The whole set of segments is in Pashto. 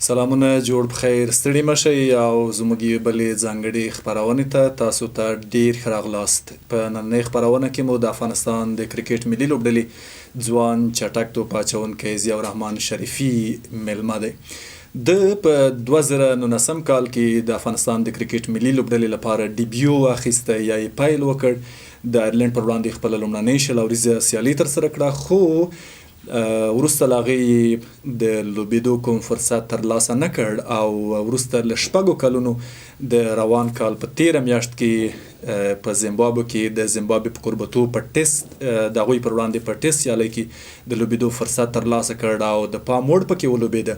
سلامونه جوړ پخیر ستړي مه شئ او زموږ یوې بلې ځانګړې خپرونې ته تاسو ته ډیر ښه راغلاست. په نننۍ خپرونه کې مو د افغانستان د کرکټ ملي لوبډلې ځوان چټک توپ اچونکی ضیاءالرحمن شریفي میلمه دی. ده په 2019 کال کې د افغانستان د کرکټ ملي لوبډلې لپاره ډیبیو واخیسته یا یې پیل وکړ، د ایرلنډ پر وړاندې خپله لومړنۍ 20 اوریزه سیالي ترسره کړه، خو وروسته له هغې یې د لوبېدو کوم فرصت ترلاسه نه کړ او وروسته له شپږو کلونو د روان کال په تېره میاشت کې په زیمبابو کې د زیمبابوې په کوربتوب په ټیسټ د هغوی پر وړاندې په ټیسټ سیالۍ کې د لوبېدو فرصت ترلاسه کړ او د پام وړ پکې ولوبېده.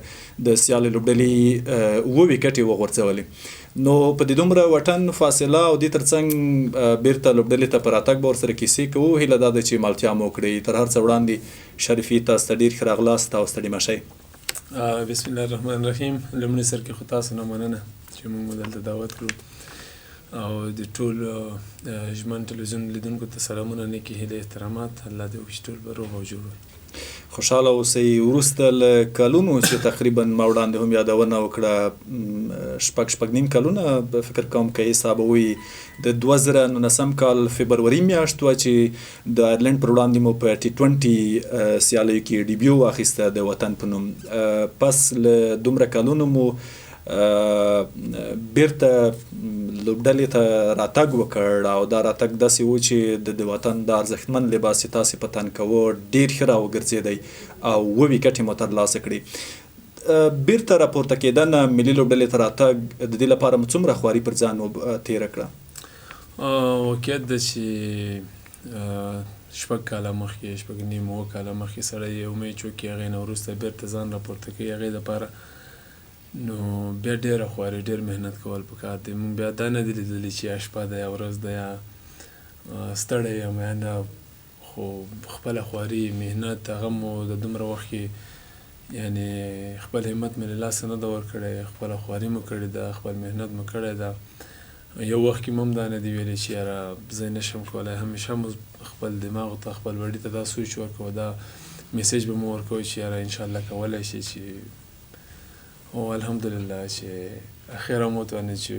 د سیالې لوبډلې اووه ویکټې وغورځولې. نو په دې دومره وټن فاصله او دې ترڅنګ بیرته لوبډلې ته په راتګ به ورسره کیسې کوو. هیله دا ده چې ملتیا مو وکړئ. تر هر څه وړاندې شریفي تاسو ته ډیر ښه راغلاست او ستړي مه شئ. بسم الله الرحمن الرحیم. لومړي سر کې خو تاسو نه مننه چې موږ مو دلته دعوت کړو او د ټول ژمن ټلویزیون لیدونکو ته سلامونه، نیکې هیلې، احترامات. الله دې وکړي چې ټول به روغ او جوړ وي. خوشحاله اوسئ. وروسته له کلونو چې تقریبا ما وړاندې هم یادونه وکړه، شپږ شپږ نیم کلونه فکر کوم که حسابوي، د 2019 کال فبروري میاشت وه چې د ایرلنډ پر وړاندې مو په ټي 20 سیالیو کې ډیبیو واخیسته د وطن په نوم. پس له دومره کلونو مو بیرته لوبډلې ته راتګ وکړ او دا راتګ داسې و چې د وطن دا ارزښتمن لباس چې تاسې په تن کوه ډیر ښه راوګرځېدی او اووه ویکټې مو ترلاسه کړې. بیرته راپورته کېدنه، ملي لوبډلې ته راتګ، د دې لپاره مو څومره خواري پر ځان تېره کړه؟ واقعیت ده چې شپږ کاله مخکې، شپږ نیم اووه کاله مخکې سړی یو میچ وکړي، هغې نه وروسته بیرته ځان راپورته کوي، هغې دپاره نو بیا ډېره خواري، ډېر محنت کول پکار دی. مونږ بیا دا نه دي لیدلي چې یا شپه ده یا ورځ ده یا ستړی یم یا نه، خو خپله خواري محنت هغه مو د دومره وخت کې یعنې خپل همت مې له لاسه نه ده ورکړی، خپله خواري مو کړې ده، خپل محنت مو کړی ده. یو وخت کې مو هم دا نه دي ویلي چې یاره زه یې نشم کولی، همیشه مو خپل دماغ ته خپل بډي ته دا سوچ ورکوه، دا میسج به مو ورکوه چې یاره انشاءالله کولی شي چې او الحمدلله چې اخر هم وتوانېد چې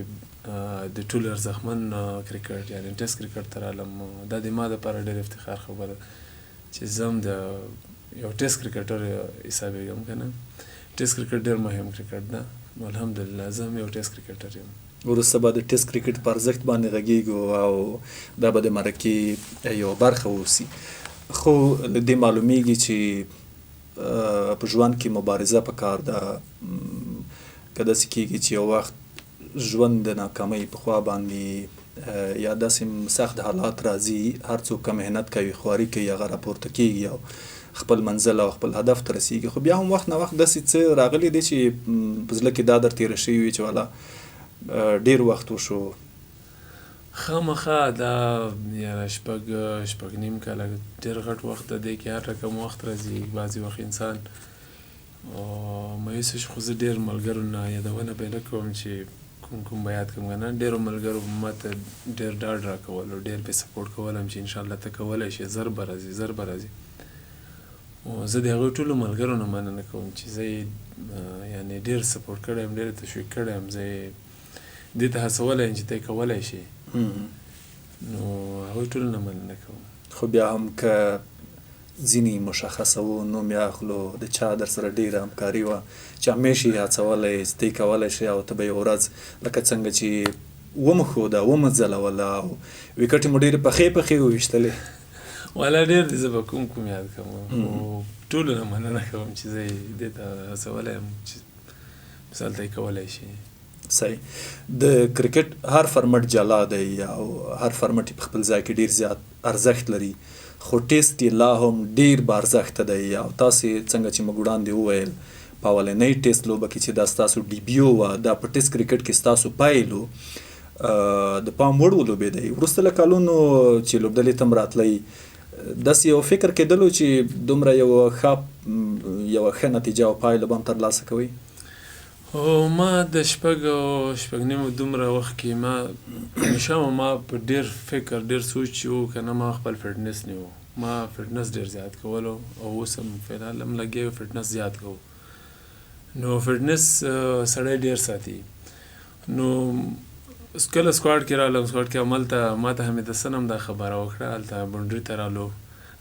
د ټولو ارزښتمن کرکټ یعنې ټیسټ کرکټ ته رالم. دا د ما دپاره ډېر افتخار خبره چې زه هم د یو ټیسټ کرکټر حسابېږم، که نه ټیسټ کرکټ ډېر مهم کرکټ ده، نو الحمدلله زه هم یو ټیسټ کرکټر یم. وروسته به د ټیسټ کرکټ په ارزښت باندې غږېږو او دا به د مرکې یوه برخه اوسي. خو له دې معلومیږي چې په ژوند کې مبارزه پکار ده. که داسې کېږي چې یو وخت ژوند د ناکامۍ په خوا باندې یا داسې سخت حالات راځي، هر څوک که محنت کوي، خواري کوي، هغه راپورته کېږي او خپل منزل او خپل هدف ته رسېږي. خو بیا هم وخت نا وخت داسې څه راغلي دي چې په زړه کې دا در تېره شوي وي چې والا ډېر وخت وشو. خامخا دا یاره شپږ شپږ نیم کاله ډېر غټ وخت ده، دې کې هر رقم وخت راځي، بعضې وخت انسان مایوسه شي. خو زه ډېر ملګرو نه یادونه به یې نه کوم چې کوم کوم به یاد کوم که نه، ډېرو ملګرو ما ته ډېر ډاډ راکولو، ډېر به سپورټ کولم چې انشاءالله ته کولی شې، زر به راځي، زر به راځي. او زه د هغوی ټولو ملګرو نه مننه کوم چې زه یې یعنې ډېر سپورټ کړی یم، ډېر تشویق کړی یم، زه یې دې ته هڅولی یم چې ته یې کولی شې، نو هغوی ټولو نه مننه کوم. خو بیا هم که ځینې مشخصه وو نوم یې اخلو، د چا در سره ډېره همکاري وه چې همېش یې هڅولی چې ته یې کولی شې او ته به یوه ورځ لکه څنګه چې ومو ښوده، ومو ځلوله او ویکټې مو ډېرې پخې پخې وویشتلې؟ والا ډېر دي، زه به کوم کوم یاد کوم، خو ټولو نه مننه کوم چې زه یې دې ته هڅولی یم چې مثال ته یې کولی شي. صحیح. د کرکټ هر فرمټ جلا دی او هر فرمټ یې په خپل ځای کې ډېر زیات ارزښت لري، خو ټیسټ یې لا هم ډېر با ارزښته دی او تاسې څنګه چې موږ وړاندې وویل په اولنۍ ټیسټ لوبه کې چې دا ستاسو ډیبیو وه، دا په ټیسټ کرکټ کې ستاسو پیل و، د پام وړ ولوبېدی. وروسته له کلونو چې لوبډلې ته هم راتلئ، داسې یو فکر کېدلو چې دومره یوه ښه نتیجه او پایله به هم ترلاسه کوئ؟ هو، ما د شپږ او شپږ نیمو دومره وخت کې ما همیشه ما په ډېر فکر ډېر سوچ چې و که نه، ما خپل فټنس نیو، ما فټنس ډېر زیات کولو او اوس هم فعلا هم لګیا یو فټنس زیات کوو. نو فټنس سړی ډیر ساتي. نو کله سکواډ کې رالم، سکواډ کې هملته ماته حمید حسن هم دا خبره وکړه، هلته بونډري ته رالو،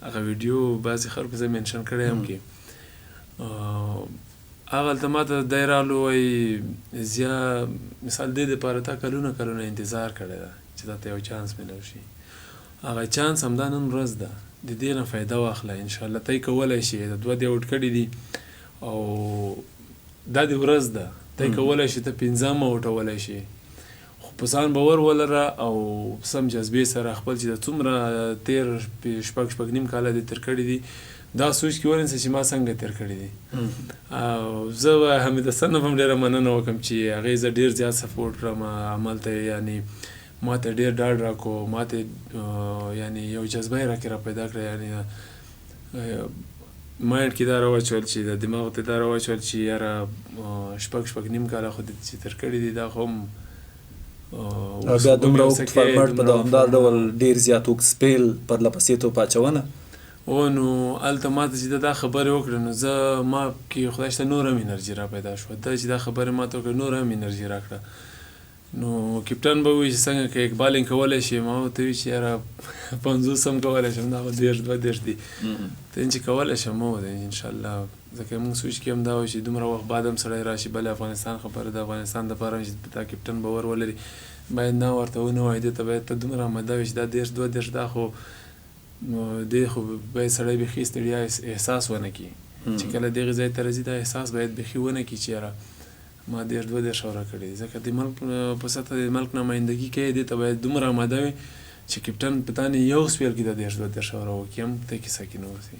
هغه ویډیو بعضې خلکو زه منشن کړی هم کې، هغه هلته ماته دی رالو وایي ضیا مثال دې دپاره تا کلونه کلونه انتظار کړی ده چې تا ته یو چانس میلاو شي، هغه چانس همدا نن ورځ ده، د دې نه فایده واخله انشاءالله ته یې کولی شې، دا دوه دې اوټ کړي دي او دا دې ورځ ده، ته یې کولی شې، ته پنځم اوټولی شې، خو په ځان باور ولره او سم جذبې سره خپل چې د څومره تېر شپږ شپږ نیم کاله دې تېر کړي دي دا سوچ کې ونیسه چې ما څنګه تېر کړي دي. او زه به حمید حسن نه هم ډېره مننه وکړم چې هغې زه ډېر زیات سپورټ کړم، هملته یې یعنې ما ته ډېر ډاډ راکړو، ما ته یعنې یو جذبه یې راکې را پیدا کړه، یعنې مایند کې دا راواچول چې د دماغ ته دا راواچول چې یاره شپږ شپږ نیم کاله خو دې چې تېر کړي دي دا خو هم او بیا دومره اوږد فارمټ په دوامدار ډول ډېر زیات اوږد سپیل پرله پسې توپ اچونه. او نو هلته ما ته چې ده دا خبرې وکړې نو زه ما کې خدای شته نور هم انرژي را پیدا شوه، ده چې دا خبرې ما ته وکړې نور هم انرژي راکړه. نو کپټن به ووایي چې څنګه که یک بالینګ کولی شې، ما ورته وویل چې یاره 50 هم کولی شم، دا خو 30 32 دي، ته چې کولی شم هو دی انشاءالله، ځکه موږ سوچ کې هم دا و چې دومره وخت بعد هم سړی راشي، بله افغانستان خبره ده، افغانستان دپاره هم چې دا کپټن باور ولري باید نه ورته ونه وایي، دې ته باید ته دومره آماده وي چې دا 30 32 دا خو دې خو باید سړی بیخي ستړیا احساس ونه کړي، چې کله دغې ځای ته راځي دا احساس باید بیخي ونه کړي چې یاره ما 30 32 اوره کړې دي، ځکه د ملک په سطح د ملک نمایندګي کوي، دې ته باید دومره آماده وي چې کپټن په تانې یو سپیل کې د 30 32 اوره وکړي هم ته کیسه کې نه اوسي.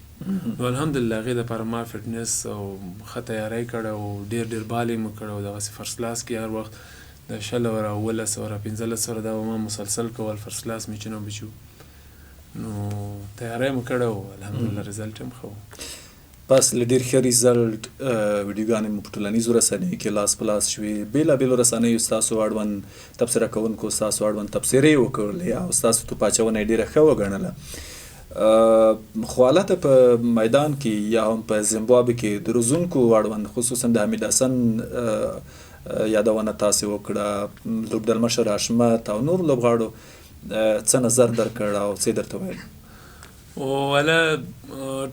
نو الحمدلله هغې دپاره ما فټنس او ښه تیاری کړی او ډېر ډېر بالینګ مو کړی او دغسې فرست کلاس کې هر وخت د 20 اوره 17 اوره 15 اوره دا به ما مسلسل کول، فرست کلاس میچونه به چې وو نو تیاری مو کړی و، الحمدلله رزلټ هم ښه و. پس له ډېر ښه ریزلټ ویډیوګانې مو په ټولنیزو رسنیو کې لاس په لاس شوې، بېلابېلو رسنیو ستاسو اړوند تبصره کوونکو ستاسو اړوند تبصرې وکړلې او ستاسو توپ اچونه یې ډېره ښه وګڼله. خو هلته په میدان کې یا هم په زیمبابوې کې د روزونکو اړوند خصوصا د حمید حسن یادونه تاسې وکړه، لوبډلمشر حشمت او نور لوبغاړو څه نظر درکړ او څه یې درته ویل؟ والا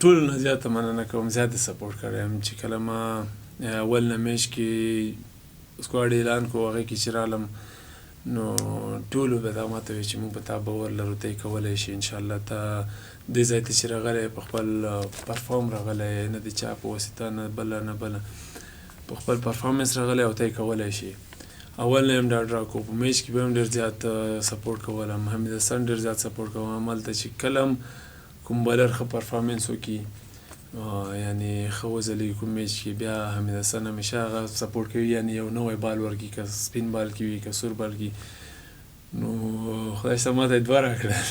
ټولو نه زیاته مننه کوم، زیات سپورټ کړی یم چې کله ما اول نه میچ کې سکواډ اعلان کړو هغې کې چې رالم نو ټولو به دا ماته ویل چې موږ په تا باور لرو، ته یې کولی شې انشاءالله، ته دې ځای ته چې راغلی په خپل پرفارم راغلی، نه د چا په واسطه نه بله نه بله، په خپل پرفارمنس راغلی او ته یې کولی شې. اول نه یې هم ډاډ راکړو، په میچ کې به هم ډېر زیات سپورټ کولم، حمید حسن ډېر زیات سپورټ کوم، هملته چې کله هم کوم بالر ښه پرفارمنس وکړي یعنې ښه وځلېږي کوم میچ کې، بیا حمید حسن همیشه هغه سپورټ کوي، یعنې یو نوی بال ورکړي، که سپین بال کې وي که سور بال کې، نو خدای شته ماته یې دوه راکړل.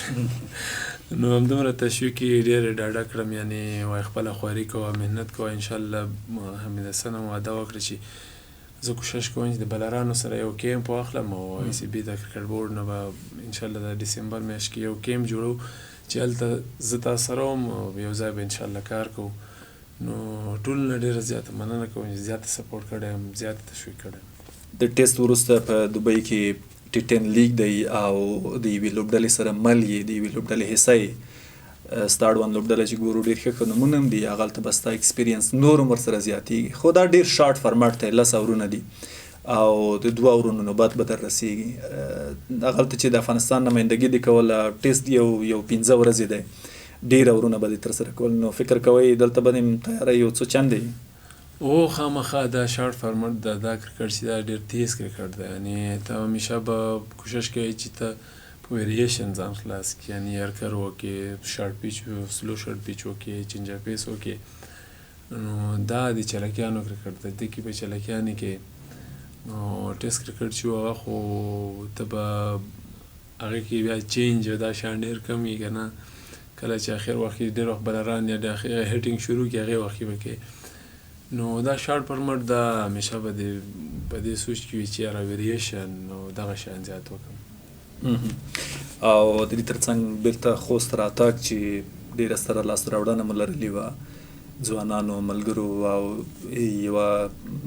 نو همدومره تشویق یې ډېر ډاډه کړم، یعنې وایي خپله خواري کوه، محنت کوه انشاءالله. حمید حسن هم وعده وکړه چې زه کوشش کوم چې د بالرانو سره یو کیمپ واخلم او آی سي بي د کرکټ بورډ نه به انشاءالله د ډسمبر میاشت کې یو کیمپ جوړو چې هلته زه تا سره وم او یو ځای به انشاءالله کار کوو. نو ټولو نه ډېره زیاته مننه کوم چې زیاته سپورټ کړی یم، زیاته تشویق کړی یم. د ټیسټ وروسته په دوبۍ کې ټي ټین لیګ دی او د یوې لوبډلې سره مل یې، د یوې لوبډلې حصه یې، ستا اړوند لوبډله چې ګورو ډېر ښه ښه نومونه هم دي، هغلته به ستا اکسپیرینس نور هم ورسره زیاتېږي، خو دا ډېر شارټ فارمټ دی، 10 اورونه دي او د 2 اورونو نوبت به در رسېږي. هغلته چې د افغانستان نمایندګي دې کوله، ټیسټ یو 5 ورځې دی، ډېر اورونه به دې ترسره کول، نو فکر کوئ دلته به دې تیاری یو څو چندې وي؟ او خامخا دا شارټ فارمټ ده، دا کرکټ چې دا ډېر تیز کرکټ دی، یعنې ته همیشه به کوشش کوې چې ته په ویریشن ځان خلاص کړې، یعنې یارکر وکړې، شارټ پیچ، سلو شارټ پیچ وکړې، چینج اپ پیس وکړې. نو دا د چلکیانو کرکټ دی، دې کې به چلکیانې کې. نو ټیسټ کرکټ چې و هغه خو ته به هغې کې بیا چینج او دا شیان ډېر کم وي که نه، کله چې اخر وخت کې ډېر وخت بالران یا د اخر هیټینګ شروع کړي هغې وخت کې به کې. نو دا شارټ فارمټ دا همیشه به په دې سوچ کې وي چې یاره ویریشن او دغه شیان زیات وکړم. او د دې ترڅنګ بیرته خوست راتګ چې ډېره ستره لاسته راوړنه مو لرلې وه، ځوانانو ملګرو او یوه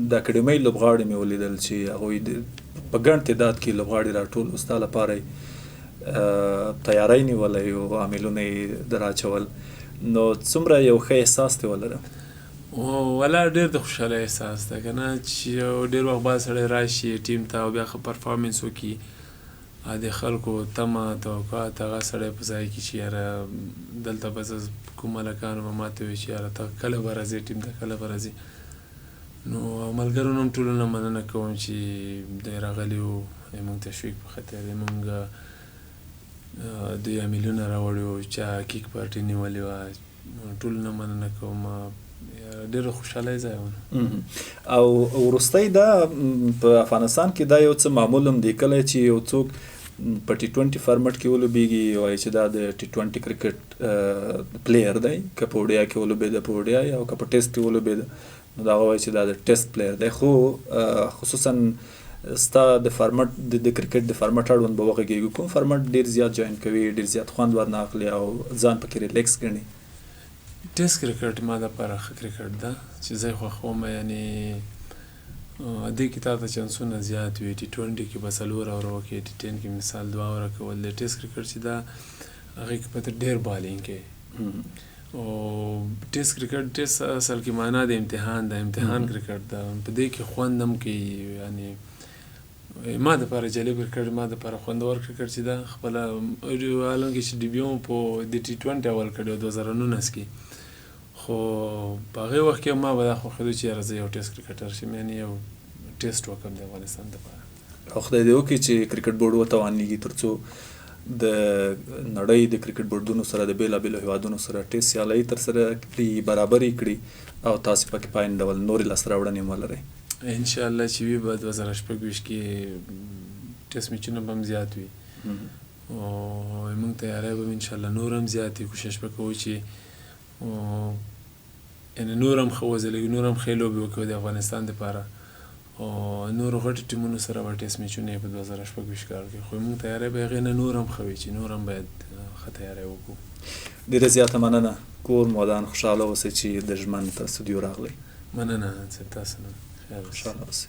د اکاډمۍ لوبغاړي مې ولیدل چې هغوی په ګڼ تعداد کې لوبغاړي راټول وو، ستا لپاره یې تیاری نیولی او عاملونه یې دراچول، نو څومره یو ښه احساس دې ولره؟ ولا ډېر د خوشحالۍ احساس ده که نه چې یو ډېر وخت بعد سړی راشي ټیم ته او بیا ښه پرفارمنس وکړي، د خلکو تمه توقعات هغه سړی په ځای کې چې یاره دلته به زه کوم هلکانو به ماته وي چې یاره ته کله به راځې ټیم ته، کله به راځې. نو ملګرو نه هم ټولو نه مننه کوم چې دوی راغلي وو زموږ تشویق په خاطر، زموږ دوی امیلونه راوړي وو، چا کیک پارټي نیولې وه، ټولو نه مننه کوم، ډېر خوشحالۍ ځای و. او وروستی دا په افغانستان کې دا یو څه معمول هم دی، کله چې یو څوک په ټي 20 فارمټ کې ولوبېږي وایي چې دا د ټي 20 کرکټ پلیر دی، که په وړیا کې ولوبېده په وړیا او که په ټیسټ کې ولوبېده نو دا وایي چې دا د ټیسټ پلیر دی. خو خصوصا ستا د فارمټ د کرکټ د فارمټ اړوند به وغږېږو، کوم فارمټ ډېر زیات جوین کوي، ډېر زیات خوند ورنه اخلي او ځان پکې ریلیکس ګڼي؟ ټیسټ کرکټ ما دپاره ښه کرکټ ده چې زه یې خوښوم، یعنې دې کې تا ته چانسونه زیات وي. ټي 20 کې به 4 اوره وکړې، ټي 10 کې مثال 2 اوره کول دی. ټیسټ کرکټ چې ده هغې کې به ته ډېر بالینګ کوې، او ټیسټ کرکټ ټیسټ اصل کې معنا د امتحان ده، امتحان کرکټ ده، په دې کې خوند هم کوي. یعنې ما دپاره جالب کرکټ، ما دپاره خوندور کرکټ چې ده خپله حالانکه چې ډیبیو مو په د ټي 20 اول کړی و 2019 کې، خو په هغې وخت کې ما به دا خوښېدو چې یاره زه یو ټیسټ کرکټر شم، یعنې یو ټیسټ وکړم د افغانستان دپاره. او خدای دې وکړي چې کرکټ بورډ وتوانېږي ترڅو د نړۍ د کرکټ بورډونو سره د بېلابېلو هېوادونو سره ټیسټ سیالۍ ترسره کړي، برابرې کړي او تاسې پکې په عین ډول نورې لاسته راوړنې هم ولرئ. انشاءالله چې وي به 2026 کې ټیسټ میچونه به هم زیات وي او موږ تیاری به هم انشاءالله نور هم زیات وي. کوشش به کوو چې یعنې نور هم ښه وځلېږو، نور هم ښې لوبې وکړو د افغانستان دپاره، او نورو غټو ټیمونو سره به ټیسټ میچونه په 2026 کال کې. خو موږ تیاری به هغې نه نور هم ښه وي چې نور هم باید ښه تیاری وکړو. ډېره زیاته مننه، کور مو ودان، خوشحاله اوسئ چې د ژمن تر استودیو راغلی. مننه صاحب، تاسو نه خوشحاله اوسئ.